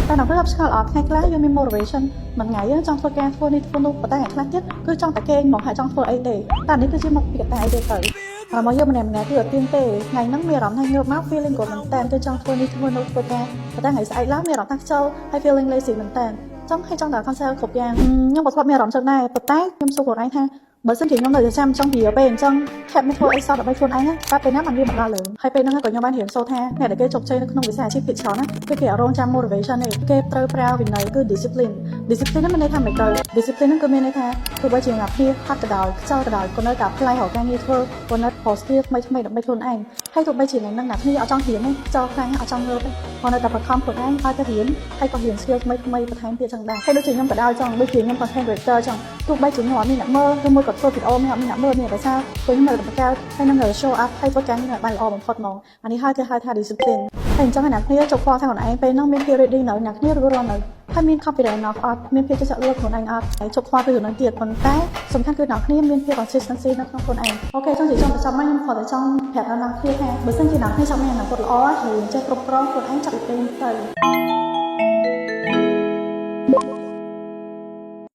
តែដល់ពេលឆ្ងល់អត់ថ្ងៃខ្លះយើងមាន motivation មួយថ្ងៃយើងចង់ធ្វើការធ្វើនេះធ្វើនោះប៉ុន្តែថ្ងៃខ្លះទៀតគឺចង់តែគេងហ្មងហើយចង់ធ្វើអីទេតែនេះគឺជាមកពីកត្តាអីទេទៅហើយមកយើងម្នាក់ម្នាក់គឺអត់ទៀងទេថ្ងៃហ្នឹងមានអារម្មណ៍ថាងើបមក feeling ក៏មែនតើគឺចង់ធ្វើនេះធ្វើនោះធ្វើការប៉ុន្តែថ្ងៃស្អែកឡើងមានអារម្មណ៍ថាខ្ជិលហើយ feeling lazy មែនតើចង់ឲ្យចង់តែ cancel គ្រប់យ៉ាងខ្ញុំក៏ធ្លាប់មានអារម្មណ៍ចឹងដែរប៉ុន្តែខ្ញុំសួរខ្លួនឯងថាបើសិនជាខ្ញុំនៅតែចាំចង់ពីពេលអញ្ចឹងខេបមិនធ្វើអីសោះដើម្បីខ្លួនឯងតែពេលណាมันវាមកដល់លើហើយពេលហ្នឹងក៏ខ្ញុំបានរៀនសូត្រថាអ្នកដែលគេជោគជ័យនៅក្នុងវិស័យអាជីពភាគច្រើនណាគឺគេអត់រងចាំ motivation ទេគេត្រូវប្រើវិន័យគឺ discipline។ Discipline ហ្នឹងមានន័យថាមិនទៅ discipline ហ្នឹងគឺមានន័យថាទោះបីជាអ្នកគ្នាហាត់ក៏ដោយខ្ជិលក៏ដោយក៏នៅតែ apply រកការងារធ្វើក៏នៅ post skill ថ្មីថ្មីដើម្បីខ្លួនឯងហើយទោះបីជាថ្ងៃហ្នឹងអ្នកគ្នាអត់ចង់រៀនទេខ្ជិលខ្លាំងអត់ចង់ងើបទេក៏នៅតែបង្ខំខ្លួនឯងឲ្យទៅរៀនហើយក៏រៀន skill ថ្មីថ្មីបន្ថែមទៀតចឹងដែរហើយដូចជាខ្ញុំក៏ដោយចង់ដូចជាខ្ញុំ content creator ចឹងទោះបីជាខ្ញុំអត់មានអ្នកមើលឬមួយក៏ធ្វើវីដេអូមានអត់មានអ្នកមើលមានតែសារព្រោះខ្ញុំនៅតែបង្កើតហើយនឹង show up ហើយធ្វើការងារឲ្យបានល្អបំផុតហ្មងអានេះហើយគេហៅថា discipline។ ហើយអញ្ចឹងអ្នកគ្នាជប់ខ្វល់ថាខ្លួនឯងពេលហ្នឹងមានភាព ready នៅអ្នកគ្នារួចរាល់នៅហើយមាន confidence enough អត់មានភាពជឿជាក់លើខ្លួនឯងអត់ហើយជប់ខ្វល់ពីរឿងហ្នឹងទៀតប៉ុន្តែសំខាន់គឺអ្នកគ្នាមានភាព consistency នៅក្នុងខ្លួនឯង។ Okay ចង់និយាយចង់បញ្ចប់មកខ្ញុំគ្រាន់តែចង់ប្រាប់ដល់អ្នកគ្នាថាបើសិនជាអ្នកគ្នាចង់មានអនាគតល្អហើយចេះគ្រប់គ្រងខ្លួនឯងចាប់ពីពេលនេះទៅ។